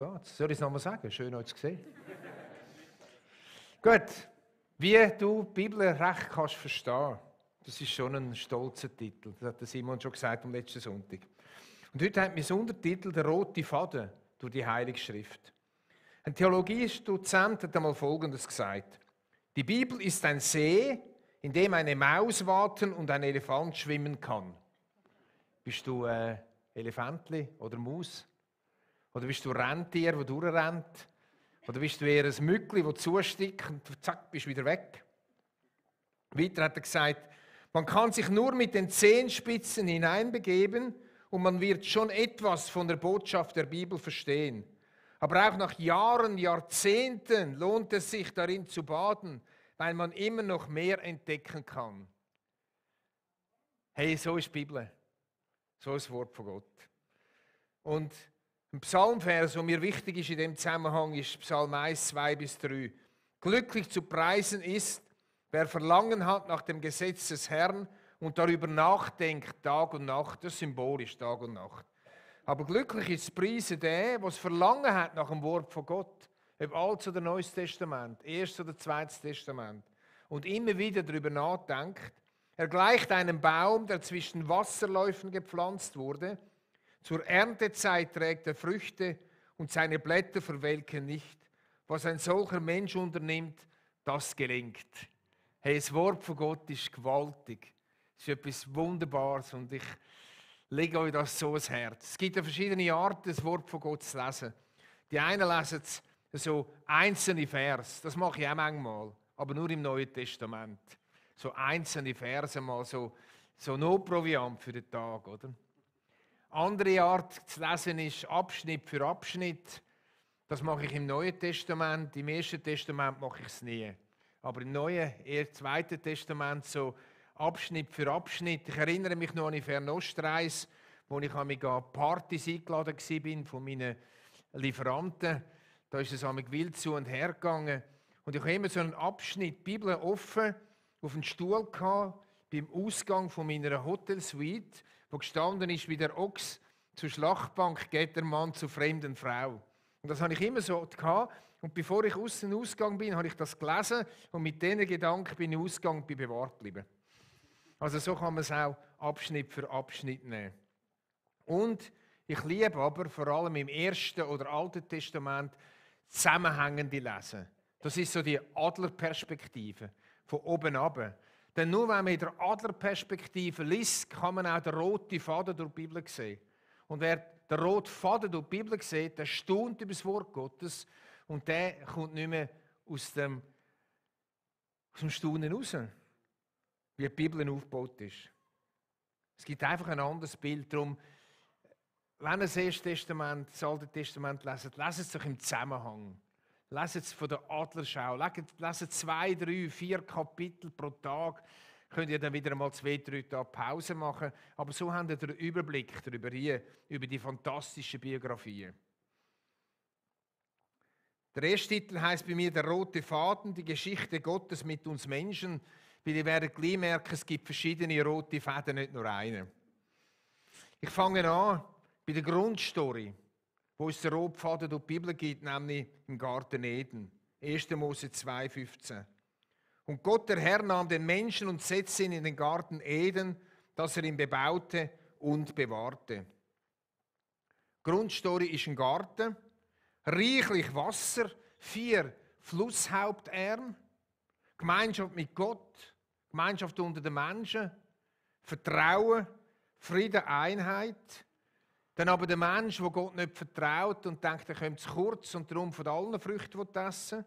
Ja, soll ich es nochmal sagen? Schön, euch zu sehen. Gut, wie du die Bibel recht kannst verstehen, das ist schon ein stolzer Titel. Das hat der Simon schon gesagt am letzten Sonntag. Und heute hat mein Untertitel «Der rote Faden durch die Heilige Schrift». Ein Theologiedozent hat einmal Folgendes gesagt: Die Bibel ist ein See, in dem eine Maus warten und ein Elefant schwimmen kann. Bist du Elefantli oder Maus? Oder bist du Rentier, das durchrennt? Oder bist du eher ein Mückli, das zustickt und zack, bist wieder weg? Weiter hat er gesagt, man kann sich nur mit den Zehenspitzen hineinbegeben und man wird schon etwas von der Botschaft der Bibel verstehen. Aber auch nach Jahren, Jahrzehnten lohnt es sich darin zu baden, weil man immer noch mehr entdecken kann. Hey, so ist die Bibel. So ist das Wort von Gott. Und ein Psalmvers, der mir wichtig ist in dem Zusammenhang, ist Psalm 1, 2 bis 3. Glücklich zu preisen ist, wer Verlangen hat nach dem Gesetz des Herrn und darüber nachdenkt Tag und Nacht. Das ist symbolisch, Tag und Nacht. Aber glücklich ist zu preisen der, was Verlangen hat nach dem Wort von Gott. Ob Altes oder Neues Testament, Erstes oder Zweites Testament. Und immer wieder darüber nachdenkt. Er gleicht einem Baum, der zwischen Wasserläufen gepflanzt wurde. Zur Erntezeit trägt er Früchte und seine Blätter verwelken nicht. Was ein solcher Mensch unternimmt, das gelingt. Hey, das Wort von Gott ist gewaltig. Es ist etwas Wunderbares und ich lege euch das so ans Herz. Es gibt ja verschiedene Arten, das Wort von Gott zu lesen. Die einen lesen es so einzelne Vers, das mache ich auch manchmal, aber nur im Neuen Testament. So einzelne Verse mal, so Notproviant für den Tag, oder? Andere Art zu lesen ist Abschnitt für Abschnitt. Das mache ich im Neuen Testament. Im Ersten Testament mache ich es nie. Aber im Neuen, eher Zweiten Testament, so Abschnitt für Abschnitt. Ich erinnere mich noch an die Fernostreise, wo ich an Partys eingeladen war von meinen Lieferanten. Da ist es wild zu und her gegangen. Und ich habe immer so einen Abschnitt Bibel offen auf dem Stuhl gehabt, beim Ausgang von meiner Hotelsuite, wo gestanden ist, wie der Ochs zur Schlachtbank geht der Mann zur fremden Frau. Und das habe ich immer so gehabt. Und bevor ich aus dem Ausgang bin, habe ich das gelesen und mit diesen Gedanken bin ich ausgegangen und bin bewahrt geblieben. Also so kann man es auch Abschnitt für Abschnitt nehmen. Und ich liebe aber vor allem im Ersten oder Alten Testament zusammenhängende Lesen. Das ist so die Adlerperspektive, von oben ab. Denn nur wenn man in der Adlerperspektive liest, kann man auch den roten Faden durch die Bibel sehen. Und wer den roten Faden durch die Bibel sieht, der staunt über das Wort Gottes und der kommt nicht mehr aus dem Staunen raus, wie die Bibel aufgebaut ist. Es gibt einfach ein anderes Bild. Darum, wenn ihr das Erste Testament, das Alte Testament leset, leset es doch im Zusammenhang. Leset es von der Adlerschau. Leset 2, 3, 4 Kapitel pro Tag. Könnt ihr dann wieder einmal 2, 3 Tage Pause machen. Aber so habt ihr den Überblick darüber hier, über die fantastischen Biografien. Der erste Titel heisst bei mir «Der rote Faden, die Geschichte Gottes mit uns Menschen». Weil ihr werdet gleich merken, es gibt verschiedene rote Fäden, nicht nur einen. Ich fange an bei der Grundstory, wo es den roten Faden durch die Bibel gibt, nämlich im Garten Eden. 1. Mose 2, 15. Und Gott, der Herr, nahm den Menschen und setzte ihn in den Garten Eden, dass er ihn bebaute und bewahrte. Grundstory ist ein Garten, reichlich Wasser, 4 Flusshauptarme, Gemeinschaft mit Gott, Gemeinschaft unter den Menschen, Vertrauen, Frieden, Einheit. Dann aber der Mensch, der Gott nicht vertraut und denkt, er kommt zu kurz und darum von allen Früchten essen will.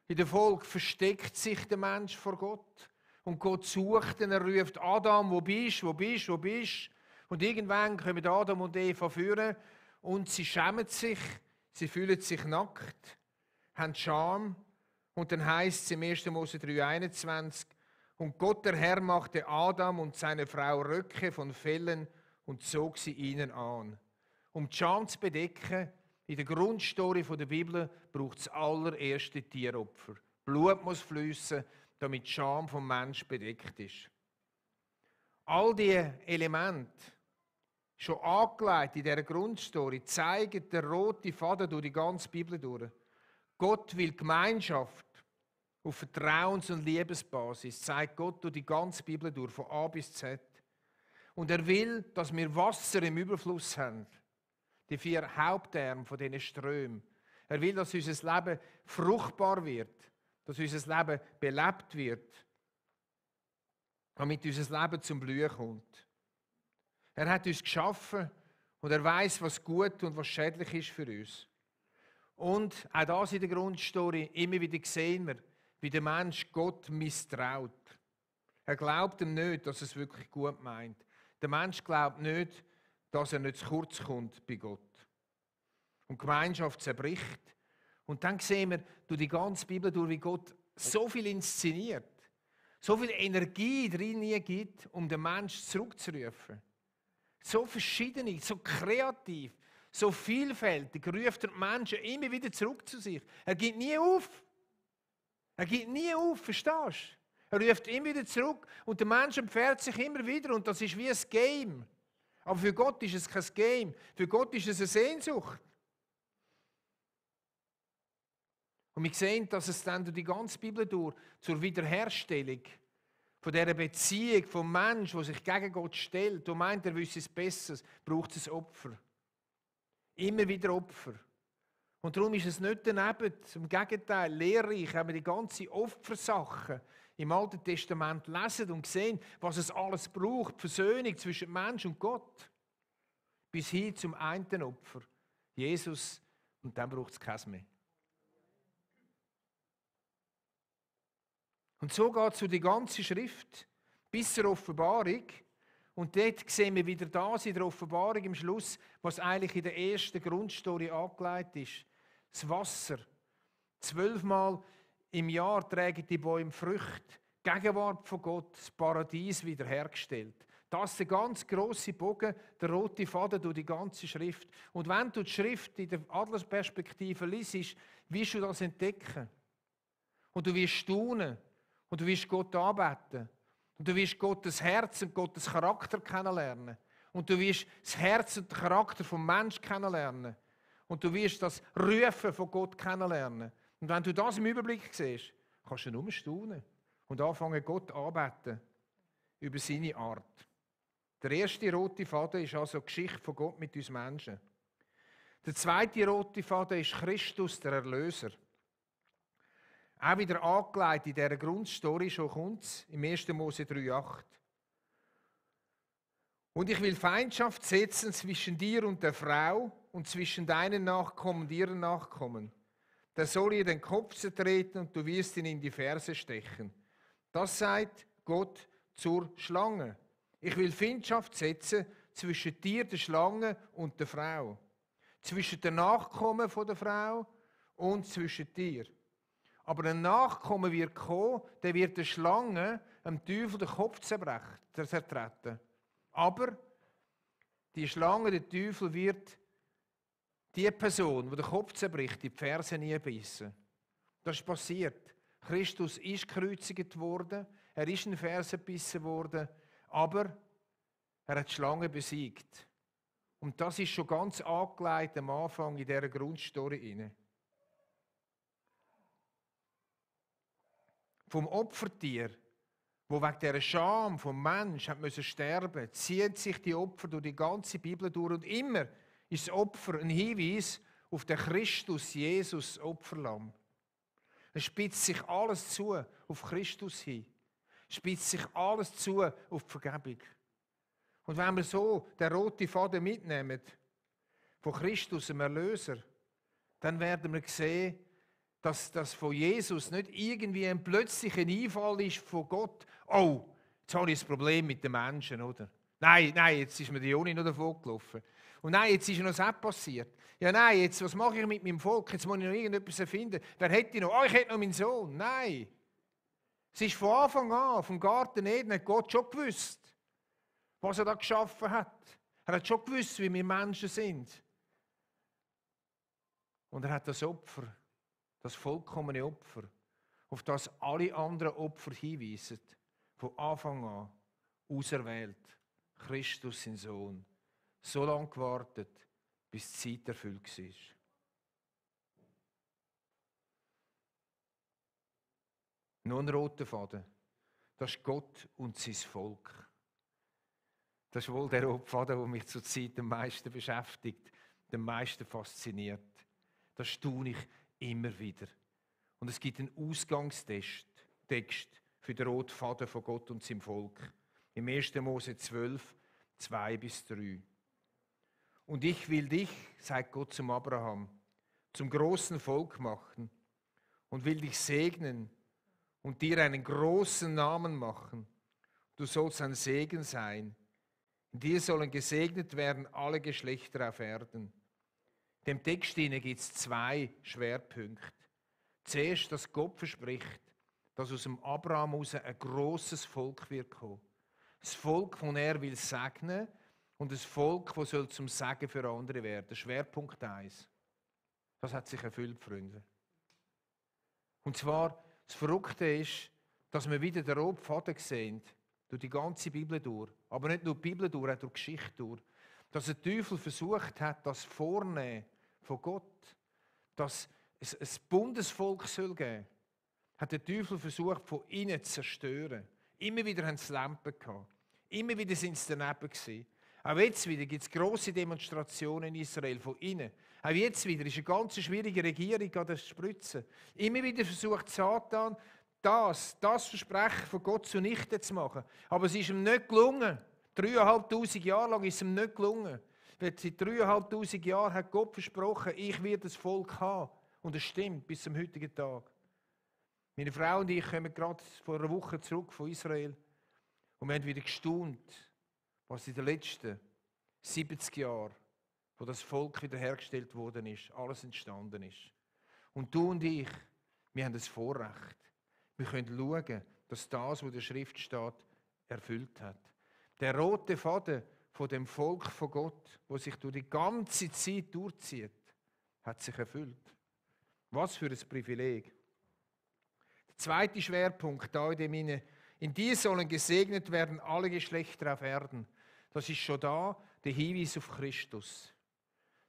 In der Folge versteckt sich der Mensch vor Gott und Gott sucht ihn, er ruft Adam, wo bist, wo bist, wo bist? Und irgendwann kommen Adam und Eva führen und sie schämen sich, sie fühlen sich nackt, haben Scham und dann heisst es im 1. Mose 3,21 und Gott der Herr machte Adam und seine Frau Röcke von Fellen und zog sie ihnen an. Um die Scham zu bedecken, in der Grundstory der Bibel braucht es das allererste Tieropfer. Blut muss fließen, damit die Scham vom Menschen bedeckt ist. All diese Elemente schon angelegt in dieser Grundstory, zeigt der rote Faden durch die ganze Bibel durch. Gott will Gemeinschaft auf Vertrauens- und Liebesbasis, zeigt Gott durch die ganze Bibel durch, von A bis Z. Und er will, dass wir Wasser im Überfluss haben. Die 4 Hauptärme von diesen Strömen. Er will, dass unser Leben fruchtbar wird, dass unser Leben belebt wird, damit unser Leben zum Blühen kommt. Er hat uns geschaffen und er weiß, was gut und was schädlich ist für uns. Und auch das in der Grundstory, immer wieder sehen wir, wie der Mensch Gott misstraut. Er glaubt ihm nicht, dass er es wirklich gut meint. Der Mensch glaubt nicht, dass er nicht zu kurz kommt bei Gott. Und die Gemeinschaft zerbricht. Und dann sehen wir durch die ganze Bibel, durch wie Gott so viel inszeniert, so viel Energie drin gibt, um den Menschen zurückzurufen. So verschiedene, so kreativ, so vielfältig ruft der Menschen immer wieder zurück zu sich. Er gibt nie auf. Er gibt nie auf, verstehst du? Er ruft immer wieder zurück und der Mensch empfiehlt sich immer wieder und das ist wie ein Game. Aber für Gott ist es kein Game. Für Gott ist es eine Sehnsucht. Und wir sehen, dass es dann durch die ganze Bibel durch zur Wiederherstellung von dieser Beziehung vom Mensch, der sich gegen Gott stellt und meint, er wüsste es Besseres, braucht es Opfer. Immer wieder Opfer. Und darum ist es nicht daneben, im Gegenteil, lehrreich, wenn wir die ganze Opfersachen im Alten Testament lesen und sehen, was es alles braucht, die Versöhnung zwischen Mensch und Gott. Bis hin zum einen Opfer, Jesus, und dann braucht es keins mehr. Und so geht es durch die ganze Schrift bis zur Offenbarung. Und dort sehen wir wieder das in der Offenbarung im Schluss, was eigentlich in der ersten Grundstory angelegt ist. Das Wasser. 12-mal im Jahr tragen die Bäume Früchte. Die Gegenwart von Gott, das Paradies wiederhergestellt. Das ist der ganz grosse Bogen, der rote Faden durch die ganze Schrift. Und wenn du die Schrift in der Adlersperspektive liest, wirst du das entdecken. Und du wirst staunen. Und du wirst Gott anbeten. Und du wirst Gottes Herz und Gottes Charakter kennenlernen. Und du wirst das Herz und den Charakter vom Menschen kennenlernen. Und du wirst das Rufen von Gott kennenlernen. Und wenn du das im Überblick siehst, kannst du nur staunen und anfangen, Gott anbeten über seine Art. Der erste rote Faden ist also die Geschichte von Gott mit uns Menschen. Der zweite rote Faden ist Christus, der Erlöser. Auch wieder angelegt in dieser Grundstory, schon kommt es, im 1. Mose 3,8. Und ich will Feindschaft setzen zwischen dir und der Frau und zwischen deinen Nachkommen und ihren Nachkommen. Der soll ihr den Kopf zertreten und du wirst ihn in die Ferse stechen. Das sagt Gott zur Schlange. Ich will Feindschaft setzen zwischen dir, der Schlange, und der Frau. Zwischen den Nachkommen von der Frau und zwischen dir. Aber ein Nachkommen wird kommen, der wird der Schlange am Teufel den Kopf zertreten. Aber die Schlange, der Teufel, wird die Person, die den Kopf zerbricht, die Ferse nie bissen. Das ist passiert. Christus ist gekreuzigt worden, er ist in Ferse gebissen worden, aber er hat die Schlange besiegt. Und das ist schon ganz angelegt am Anfang in dieser Grundstory inne. Vom Opfertier, wo wegen dieser Scham vom Mensch sterben musste, ziehen sich die Opfer durch die ganze Bibel durch und immer ist das Opfer ein Hinweis auf den Christus, Jesus, Opferlamm. Es spitzt sich alles zu auf Christus hin. Es spitzt sich alles zu auf die Vergebung. Und wenn wir so den roten Faden mitnehmen, von Christus, dem Erlöser, dann werden wir sehen, dass das von Jesus nicht irgendwie ein plötzlicher Einfall ist von Gott. Oh, jetzt habe ich ein Problem mit den Menschen, oder? Nein, jetzt ist mir die Joni noch davon gelaufen. Und nein, jetzt ist noch das passiert. Ja, nein, jetzt, was mache ich mit meinem Volk? Jetzt muss ich noch irgendetwas erfinden. Wer hätte ich noch? Oh, ich hätte noch meinen Sohn. Nein. Es ist von Anfang an, vom Garten Eden, hat Gott schon gewusst, was er da geschaffen hat. Er hat schon gewusst, wie wir Menschen sind. Und er hat das Opfer, das vollkommene Opfer, auf das alle anderen Opfer hinweisen, von Anfang an auserwählt. Christus, sein Sohn. so lange gewartet, bis die Zeit erfüllt war. Nur ein roter Faden. Das ist Gott und sein Volk. Das ist wohl der rote Faden, der mich zur Zeit am meisten beschäftigt, am meisten fasziniert. Das staune ich immer wieder. Und es gibt einen Ausgangstext für den roten Faden von Gott und seinem Volk. Im 1. Mose 12, 2-3. Und ich will dich, sagt Gott zum Abraham, zum großen Volk machen und will dich segnen und dir einen großen Namen machen. Du sollst ein Segen sein. In dir sollen gesegnet werden alle Geschlechter auf Erden. Dem Text gibt es 2 Schwerpunkte. Zuerst, dass Gott verspricht, dass aus dem Abraham heraus ein grosses Volk wird kommen. Das Volk, das er will segnen, und ein Volk, das soll zum Segen für andere werden. Schwerpunkt 1. Das hat sich erfüllt, Freunde. Und zwar, das Verrückte ist, dass wir wieder den roten Faden sehen, durch die ganze Bibel durch. Aber nicht nur die Bibel durch, auch durch die Geschichte durch. Dass der Teufel versucht hat, das Vornehmen von Gott, dass es ein Bundesvolk soll geben, hat der Teufel versucht, von innen zu zerstören. Immer wieder haben sie Lampen gehabt. Immer wieder sind sie daneben gewesen. Auch jetzt wieder gibt es grosse Demonstrationen in Israel von innen. Auch jetzt wieder ist eine ganz schwierige Regierung an der Spritze. Immer wieder versucht Satan, das Versprechen von Gott zunichte zu machen. Aber es ist ihm nicht gelungen. 3'500 Jahre lang ist es ihm nicht gelungen. Weil seit 3'500 Jahren hat Gott versprochen, ich werde das Volk haben. Und es stimmt, bis zum heutigen Tag. Meine Frau und ich kommen gerade vor einer Woche zurück von Israel. Und wir haben wieder gestaunt, was in den letzten 70 Jahren, wo das Volk wiederhergestellt worden ist, alles entstanden ist. Und du und ich, wir haben das Vorrecht. Wir können schauen, dass das, was in der Schrift steht, erfüllt hat. Der rote Faden von dem Volk von Gott, wo sich durch die ganze Zeit durchzieht, hat sich erfüllt. Was für ein Privileg. Der zweite Schwerpunkt da in dir sollen gesegnet werden alle Geschlechter auf Erden. Das ist schon da der Hinweis auf Christus.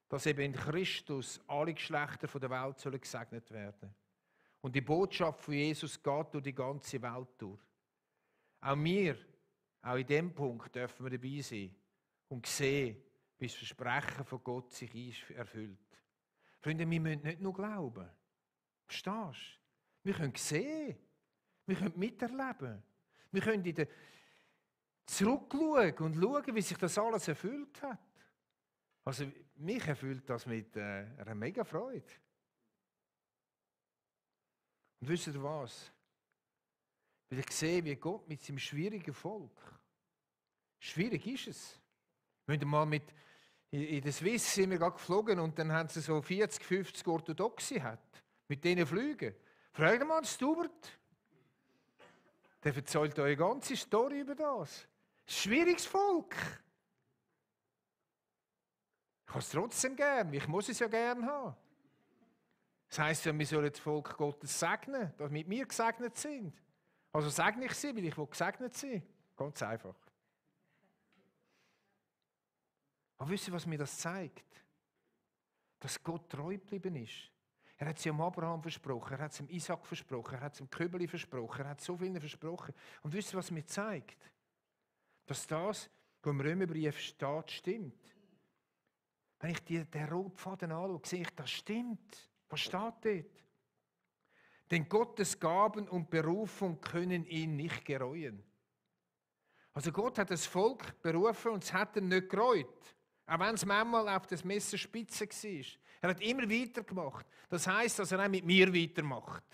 Dass eben in Christus alle Geschlechter der Welt sollen gesegnet werden. Und die Botschaft von Jesus geht durch die ganze Welt durch. Auch wir, auch in diesem Punkt dürfen wir dabei sein und sehen, wie das Versprechen von Gott sich erfüllt. Freunde, wir müssen nicht nur glauben. Verstehst du? Wir können sehen. Wir können miterleben. Wir können zurückschauen und schauen, wie sich das alles erfüllt hat. Also, mich erfüllt das mit einer mega Freude. Und wisst ihr was? Weil ich sehe, wie Gott mit seinem schwierigen Volk, schwierig ist es. Wenn ihr mal in der Swiss sind wir gerade geflogen und dann haben sie so 40, 50 Orthodoxe hat, mit denen Flügen. Fragt mal den Steward. Der erzählt euch eine ganze Story über das. Ein schwieriges Volk. Ich habe es trotzdem gern, ich muss es ja gern haben. Das heisst ja, wir sollen das Volk Gottes segnen, damit wir gesegnet sind. Also segne ich sie, weil ich gesegnet sein. Ganz einfach. Aber wisst ihr, was mir das zeigt? Dass Gott treu geblieben ist. Er hat es dem Abraham versprochen, er hat es dem Isaac versprochen, er hat es dem Köbeli versprochen, er hat so vielen versprochen. Und wisst ihr, was mir zeigt? Dass das, was im Römerbrief steht, stimmt. Wenn ich den roten Faden anschaue, sehe ich, das stimmt. Was steht dort? Denn Gottes Gaben und Berufung können ihn nicht gereuen. Also Gott hat das Volk berufen und es hat ihn nicht gereut. Auch wenn es manchmal auf das Messerspitze war. Er hat immer weitergemacht. Das heisst, dass er auch mit mir weitermacht.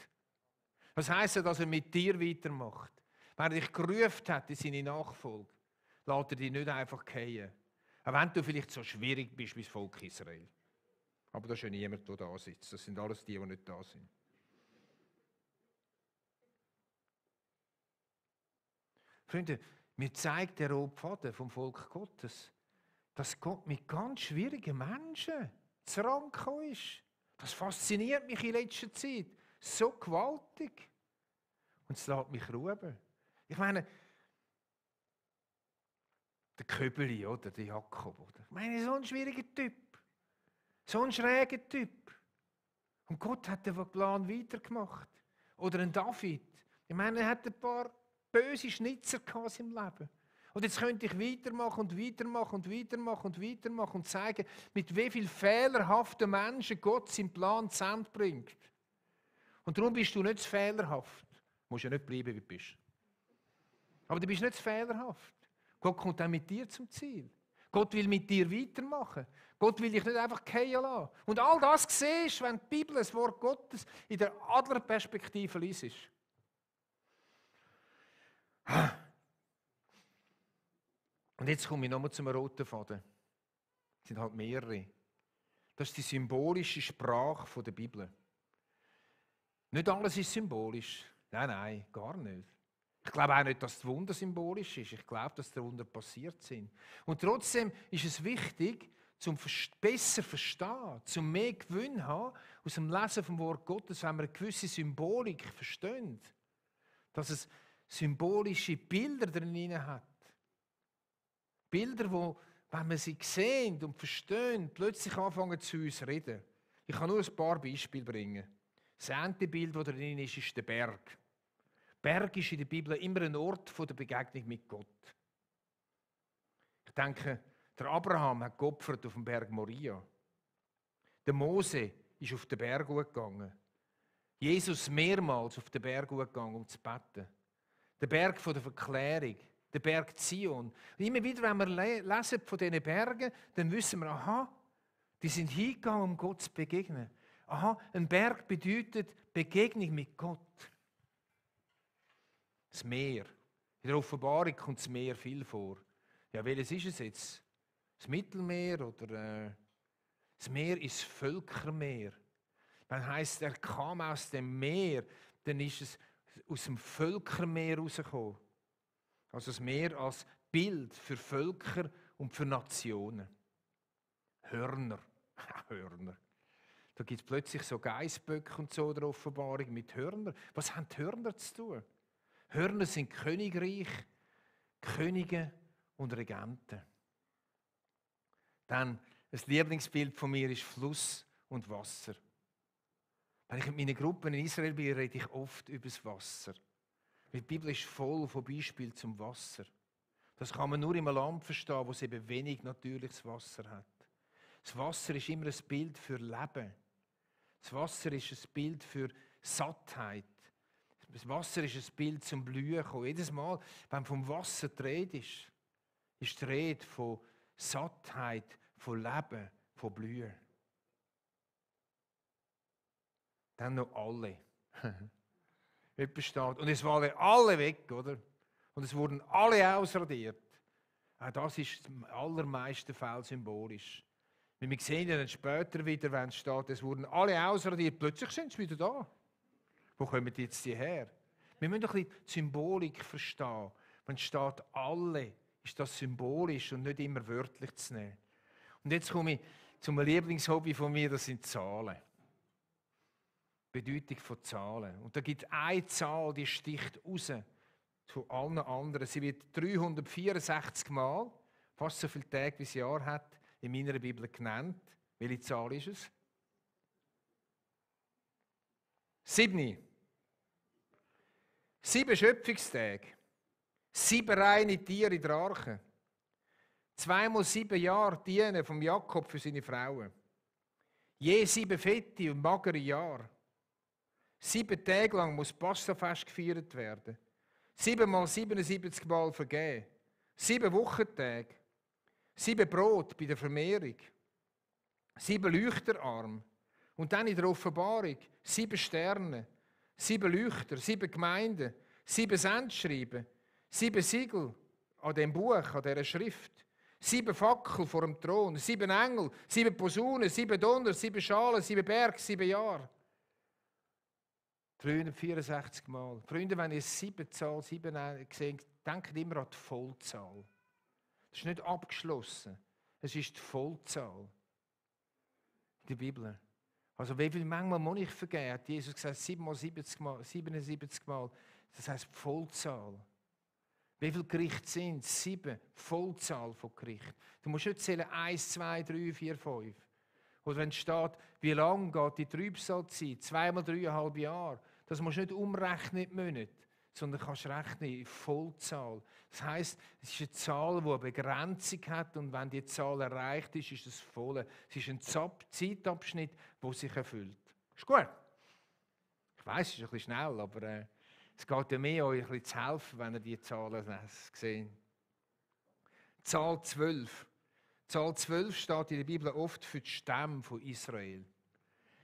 Das heisst, dass er mit dir weitermacht. Wenn er dich gerufen hat in seine Nachfolge, lässt er dich nicht einfach fallen. Auch wenn du vielleicht so schwierig bist wie das Volk Israel. Aber da ist ja niemand, der da sitzt. Das sind alles die nicht da sind. Freunde, mir zeigt der rote Faden vom Volk Gottes, dass Gott mit ganz schwierigen Menschen zu Rand gekommen ist. Das fasziniert mich in letzter Zeit. So gewaltig. Und es lässt mich ruhen. Ich meine, Der Köbeli, oder? Der Jakob, oder? Ich meine, so ein schwieriger Typ. So ein schräger Typ. Und Gott hat den Plan weitergemacht. Oder ein David. Ich meine, er hat ein paar böse Schnitzer in seinem Leben. Und jetzt könnte ich weitermachen und weitermachen und weitermachen und weitermachen und zeigen, mit wie viel fehlerhaften Menschen Gott seinen Plan zusammenbringt. Und darum bist du nicht zu fehlerhaft. Du musst ja nicht bleiben, wie du bist. Aber du bist nicht zu fehlerhaft. Gott kommt auch mit dir zum Ziel. Gott will mit dir weitermachen. Gott will dich nicht einfach fallen lassen. Und all das siehst du, wenn die Bibel, das Wort Gottes, in der Adlerperspektive liest. Und jetzt komme ich nochmal zum roten Faden. Es sind halt mehrere. Das ist die symbolische Sprache der Bibel. Nicht alles ist symbolisch. Nein, gar nicht. Ich glaube auch nicht, dass das Wunder symbolisch ist. Ich glaube, dass die Wunder passiert sind. Und trotzdem ist es wichtig, zum besser verstehen, zum mehr Gewinn haben aus dem Lesen vom Wort Gottes, wenn wir eine gewisse Symbolik verstehen, dass es symbolische Bilder drin hat. Bilder, wo, wenn wir sie sehen und verstehen, plötzlich anfangen zu uns zu reden. Ich kann nur ein paar Beispiele bringen. Das erste Bild, das drin ist der Berg. Berg ist in der Bibel immer ein Ort der Begegnung mit Gott. Ich denke, der Abraham hat geopfert auf dem Berg Moria. Der Mose ist auf den Berg gegangen. Jesus mehrmals auf den Berg gegangen, um zu beten. Der Berg der Verklärung, der Berg Zion. Und immer wieder, wenn wir lesen von diesen Bergen, dann wissen wir, aha, die sind hingegangen, um Gott zu begegnen. Aha, ein Berg bedeutet Begegnung mit Gott. Das Meer. In der Offenbarung kommt das Meer viel vor. Ja, welches ist es jetzt? Das Mittelmeer oder das Meer ist das Völkermeer. Wenn heisst, er kam aus dem Meer, dann ist es aus dem Völkermeer rausgekommen. Also das Meer als Bild für Völker und für Nationen. Hörner. Hörner. Da gibt es plötzlich so Geißböcke und so in der Offenbarung mit Hörner. Was haben die Hörner zu tun? Hörner sind Königreich, Könige und Regenten. Dann, ein Lieblingsbild von mir ist Fluss und Wasser. Wenn ich mit meinen Gruppen in Israel bin, rede ich oft über das Wasser. Die Bibel ist voll von Beispielen zum Wasser. Das kann man nur in einem Land verstehen, wo es eben wenig natürliches Wasser hat. Das Wasser ist immer ein Bild für Leben. Das Wasser ist ein Bild für Sattheit. Das Wasser ist ein Bild zum Blühen kommen. Jedes Mal, wenn vom Wasser die Rede ist die Rede von Sattheit, von Leben, von Blühen. Dann noch alle. Jemand steht. Und es waren alle weg, oder? Und es wurden alle ausradiert. Auch das ist im allermeisten Fall symbolisch. Weil wir sehen ja dann später wieder, wenn es steht, es wurden alle ausradiert, plötzlich sind sie wieder da. Wo kommen die jetzt her? Wir müssen doch ein bisschen die Symbolik verstehen. Wenn es steht alle, ist das symbolisch und nicht immer wörtlich zu nehmen. Und jetzt komme ich zum Lieblingshobby von mir, das sind Zahlen. Die Bedeutung von Zahlen. Und da gibt es eine Zahl, die sticht raus zu allen anderen. Sie wird 364 Mal, fast so viele Tage wie das Jahr hat, in meiner Bibel genannt. Welche Zahl ist es? 7. 7 Schöpfungstage. 7 reine Tiere in der Arche. 2 mal 7 Jahre dienen vom Jakob für seine Frauen. Je 7 fette und magere Jahre. 7 Tage lang muss Passafest gefeiert werden. 7 mal 77 Mal vergeben. 7 Wochentage. 7 Brot bei der Vermehrung. 7 Leuchterarme. Und dann in der Offenbarung 7 Sterne. 7 Leuchter, 7 Gemeinden, 7 Sendschreiben, 7 Siegel an dem Buch, an dieser Schrift, 7 Fackel vor dem Thron, 7 Engel, 7 Posaunen, 7 Donner, 7 Schalen, 7 Berge, 7 Jahre. 364 Mal. Freunde, wenn ihr 7 Zahl, 7 seht, denkt immer an die Vollzahl. Das ist nicht abgeschlossen. Es ist die Vollzahl. In der Bibel. Also wie viel manchmal muss ich vergeben? Hat Jesus gesagt, 7 mal 70 Mal, 77 Mal. Das heisst Vollzahl. Wie viele Gerichte sind es? 7. Vollzahl von Gerichten. Du musst nicht zählen 1, 2, 3, 4, 5. Oder wenn es steht, wie lange geht die Trübsalzeit? 2 mal 3,5 Jahre. Das musst du nicht umrechnen in Monate, sondern kannst rechnen in Vollzahl. Das heisst, es ist eine Zahl, die eine Begrenzung hat und wenn die Zahl erreicht ist, ist es voll. Es ist ein Zeitabschnitt, der sich erfüllt. Ist gut? Ich weiss, es ist ein bisschen schnell, aber es geht ja mehr, euch ein bisschen zu helfen, wenn ihr die Zahlen seht. Zahl 12. Zahl 12 steht in der Bibel oft für die Stämme von Israel.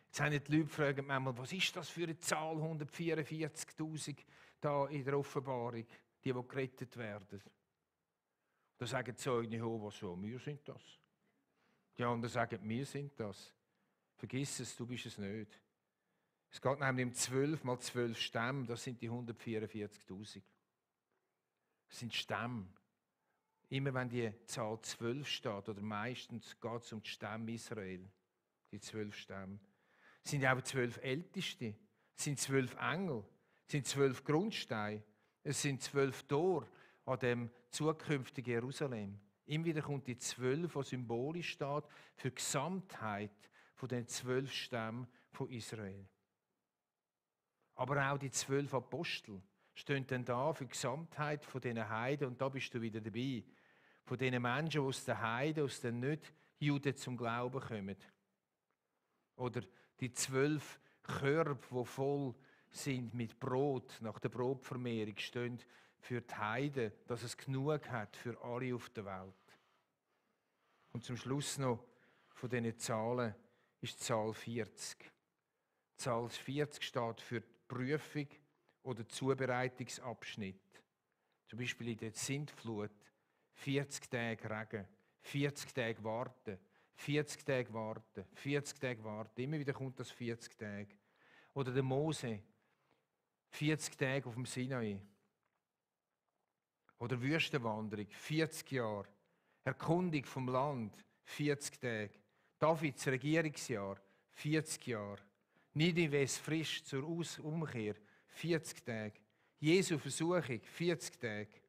Jetzt haben die Leute fragen manchmal, was ist das für eine Zahl, 144'000 da in der Offenbarung, die gerettet werden. Da sagen die Zeugen Jehovas so, wir sind das. Ja, und dann sagen, wir sind das. Vergiss es, du bist es nicht. Es geht nämlich um 12 mal 12 Stämme, das sind die 144'000. Das sind Stämme. Immer wenn die Zahl 12 steht, oder meistens geht es um die Stämme Israel, die 12 Stämme. Es sind auch 12 Älteste, es sind 12 Engel, es sind 12 Grundsteine, es sind 12 Tore an dem zukünftigen Jerusalem. Immer wieder kommt die 12, die symbolisch steht für die Gesamtheit von den 12 Stämmen von Israel. Aber auch die 12 Apostel stehen dann da für die Gesamtheit von diesen Heiden, und da bist du wieder dabei. Von diesen Menschen, die aus den Heiden, aus den Nicht-Juden zum Glauben kommen. Oder die 12 Körbe, die voll sind mit Brot, nach der Brotvermehrung, stehen für die Heiden, dass es genug hat für alle auf der Welt. Und zum Schluss noch von diesen Zahlen ist die Zahl 40. Die Zahl 40 steht für die Prüfung oder Zubereitungsabschnitt. Zum Beispiel in der Sintflut. 40 Tage Regen, 40 Tage warten, 40 Tage warten, 40 Tage warten. Immer wieder kommt das 40 Tage. Oder der Mose, 40 Tage auf dem Sinai. Oder Wüstenwanderung, 40 Jahre. Erkundung vom Land, 40 Tage. Davids Regierungsjahr, 40 Jahre. Ninives frisch zur Umkehr, 40 Tage. Jesu Versuchung, 40 Tage.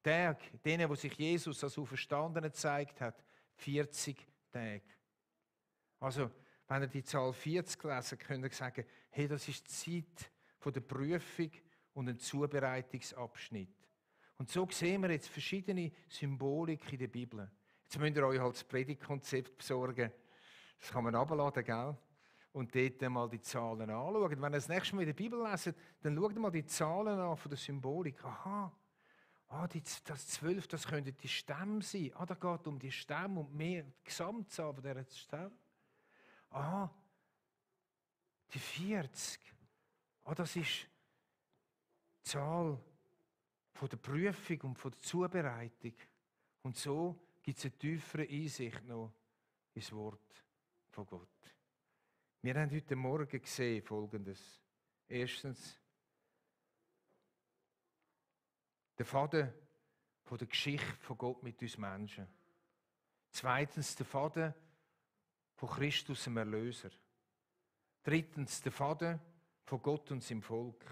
Tag, denen, wo sich Jesus als Auferstandene gezeigt hat, 40 Tage. Also, wenn ihr die Zahl 40 lesen, könnt ihr sagen, hey, das ist die Zeit der Prüfung und ein Zubereitungsabschnitt. Und so sehen wir jetzt verschiedene Symbolik in der Bibel. Jetzt müsst ihr euch halt das Predigtkonzept besorgen. Das kann man runterladen, gell? Und dort mal die Zahlen anschauen. Wenn ihr das nächste Mal in der Bibel leset, dann schaut mal die Zahlen an von der Symbolik. Aha. Das 12, das könnten die Stämme sein. Da geht es um die Stämme und mehr die Gesamtzahl von dieser Stämme. Die 40. Das ist die Zahl von der Prüfung und von der Zubereitung. Und so gibt es eine tiefere Einsicht noch ins Wort von Gott. Wir haben heute Morgen gesehen Folgendes. Erstens, der Faden von der Geschichte von Gott mit uns Menschen. Zweitens, der Faden von Christus, dem Erlöser. Drittens, der Faden von Gott und seinem Volk.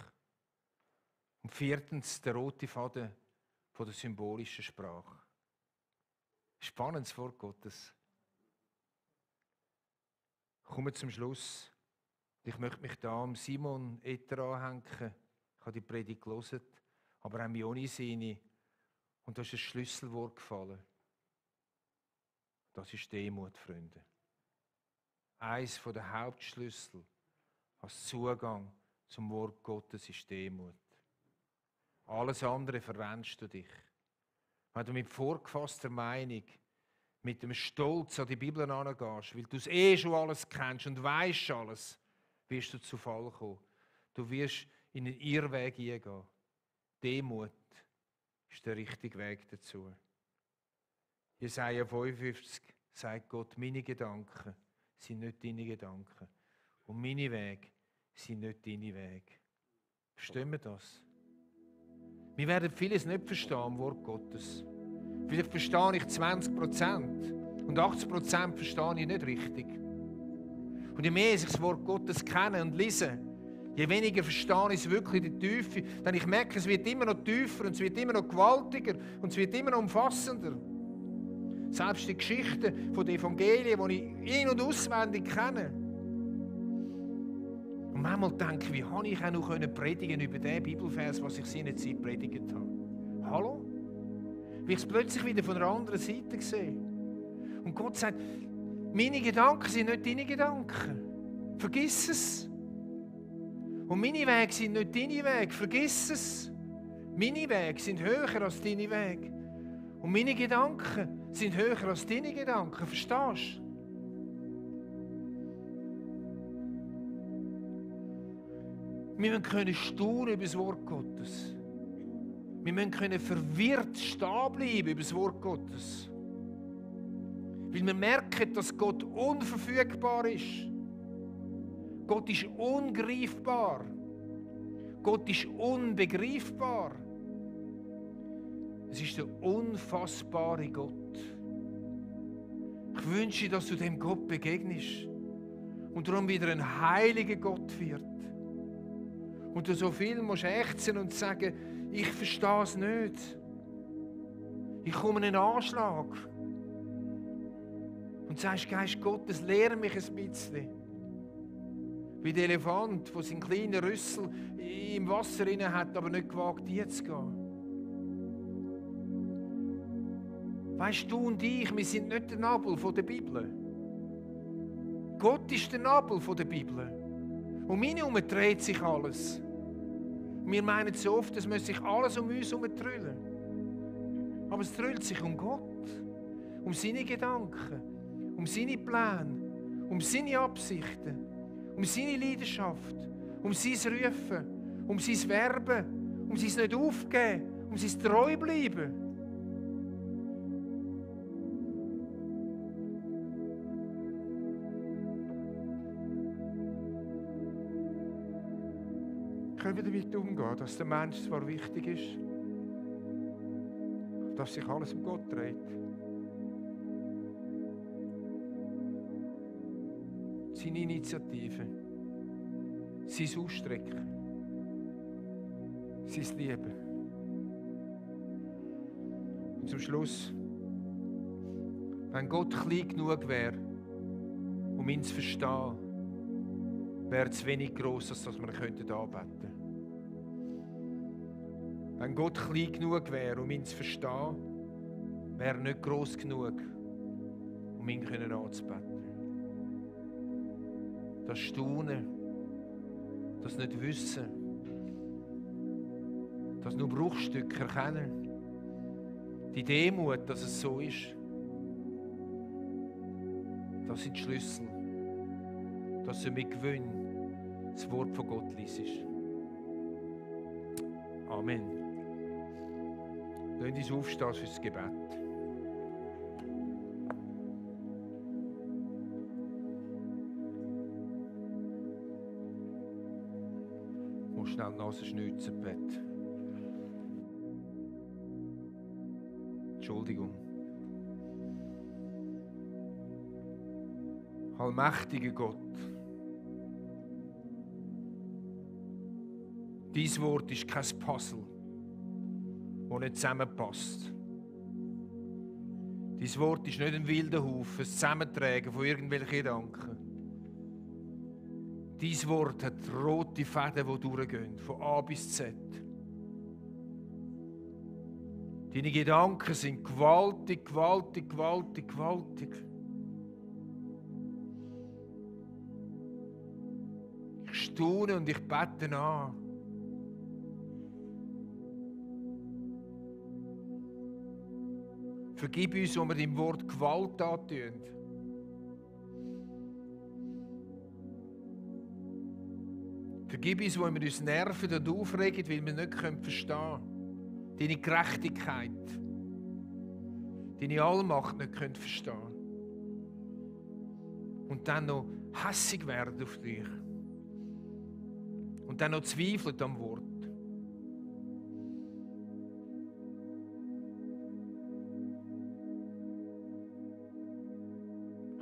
Und viertens, der rote Faden von der symbolischen Sprache. Spannendes Wort Gottes. Kommen wir zum Schluss. Ich möchte mich da am Simon Etter anhängen. Ich habe die Predigt gelesen. Aber auch mich ohne Sinne. Und da ist ein Schlüsselwort gefallen. Das ist Demut, Freunde. Eines der Hauptschlüssel als Zugang zum Wort Gottes ist Demut. Alles andere verrennst du dich. Wenn du mit vorgefasster Meinung, mit dem Stolz an die Bibel herangehst, weil du es schon alles kennst und weisst alles, wirst du zu Fall kommen. Du wirst in einen Irrweg eingehen. Demut ist der richtige Weg dazu. Jesaja 55 sagt Gott, meine Gedanken sind nicht deine Gedanken. Und meine Wege sind nicht deine Wege. Verstehen wir das? Wir werden vieles nicht verstehen am Wort Gottes. Vielleicht verstehe ich 20% und 80% verstehe ich nicht richtig. Und je mehr ich das Wort Gottes kenne und lese, Je weniger verstehe ich es wirklich in der Tiefe, denn ich merke, es wird immer noch tiefer und es wird immer noch gewaltiger und es wird immer noch umfassender. Selbst die Geschichten von den Evangelien, die ich in- und auswendig kenne. Und manchmal denke ich, wie habe ich auch noch predigen über den Bibelvers, was ich seinerzeit predigt habe. Hallo? Wie ich es plötzlich wieder von der anderen Seite sehe. Und Gott sagt, meine Gedanken sind nicht deine Gedanken. Vergiss es. Und meine Wege sind nicht deine Wege. Vergiss es. Meine Wege sind höher als deine Wege. Und meine Gedanken sind höher als deine Gedanken. Verstehst du? Wir müssen staunen über das Wort Gottes. Wir müssen verwirrt stehen bleiben über das Wort Gottes. Weil wir merken, dass Gott unverfügbar ist. Gott ist ungreifbar. Gott ist unbegreifbar. Es ist der unfassbare Gott. Ich wünsche, dass du dem Gott begegnest und darum wieder ein heiliger Gott wird. Und du so viel musst ächzen und sagen, ich verstehe es nicht. Ich komme in einen Anschlag. Und sagst, Geist Gottes, lehre mich ein bisschen. Wie der Elefant, der seinen kleinen Rüssel im Wasser inne hat, aber nicht gewagt, hier zu gehen. Weißt du und ich, wir sind nicht der Nabel der Bibel. Gott ist der Nabel der Bibel. Um mich herum dreht sich alles. Wir meinen so oft, es müsse sich alles um uns herum drüllen. Aber es drüllt sich um Gott, um seine Gedanken, um seine Pläne, um seine Absichten, um seine Leidenschaft, um sein Rufen, um sein Werben, um sein nicht aufgeben, um sein Treubleiben. Können wir damit umgehen, dass der Mensch zwar wichtig ist, dass sich alles um Gott dreht. Seine Initiative, sein Ausstrecken, sein Lieben. Und zum Schluss, wenn Gott klein genug wäre, um ihn zu verstehen, wäre es wenig gross, als dass wir ihn anbeten könnten. Wenn Gott klein genug wäre, um ihn zu verstehen, wäre er nicht gross genug, um ihn anzubeten. Das Staunen, das Nicht-Wissen, das nur Bruchstücke erkennen, die Demut, dass es so ist, das sind die Schlüssel, dass du mit Gewinn das Wort von Gott liest. Amen. Lasst uns aufstehen für das Gebet. Ich muss schnell die Nase schnitzen, Bett. Entschuldigung. Allmächtiger Gott, dein Wort ist kein Puzzle, das nicht zusammenpasst. Dein Wort ist nicht ein wilder Haufen, ein Zusammentragen von irgendwelchen Gedanken. Dein Wort hat rote Fäden, die durchgehen, von A bis Z. Deine Gedanken sind gewaltig, gewaltig, gewaltig, gewaltig. Ich staune und ich bete an. Vergib uns, wo wir deinem Wort Gewalt antun. Vergib uns, wo wir uns nerven und aufregen, weil wir nicht verstehen können. Deine Gerechtigkeit, deine Allmacht nicht verstehen können. Und dann noch hässig werden auf dich. Und dann noch zweifeln am Wort.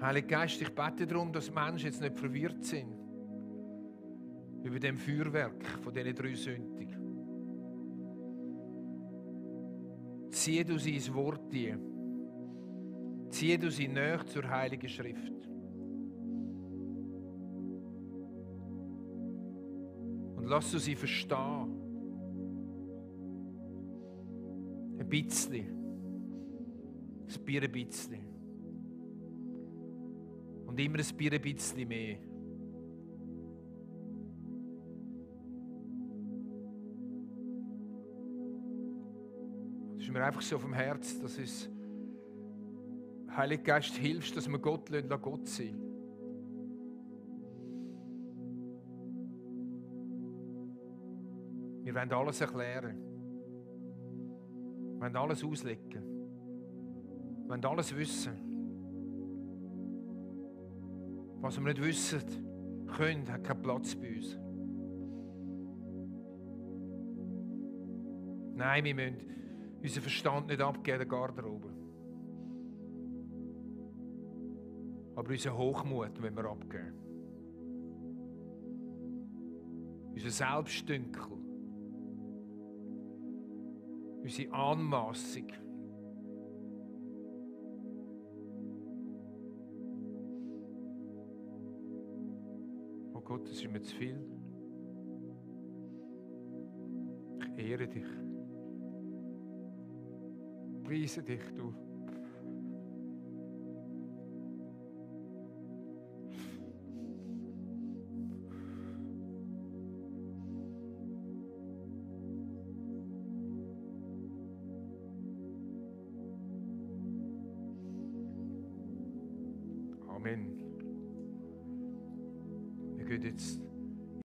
Heiliger Geist, ich bete darum, dass Menschen jetzt nicht verwirrt sind. über dem Feuerwerk von diesen 3 Sündigen. Zieh du sie ins Wort ein. Zieh du sie näher zur Heiligen Schrift. Und lass du sie verstehen. Ein bisschen. Ein bisschen. Und immer ein bisschen mehr. Es ist mir einfach so auf dem Herz, dass es Heiliger Geist hilft, dass wir Gott Gott sein. Wir wollen alles erklären. Wir wollen alles auslegen. Wir wollen alles wissen. Was wir nicht wissen können, hat keinen Platz bei uns. Nein, wir müssen unseren Verstand nicht abgeben, der Garderobe. Aber unseren Hochmut wollen wir abgeben. Unser Selbstdünkel. Unsere Anmassung. Oh Gott, das ist mir zu viel. Ich ehre dich. Preise dich, du. Amen. Wir gehen jetzt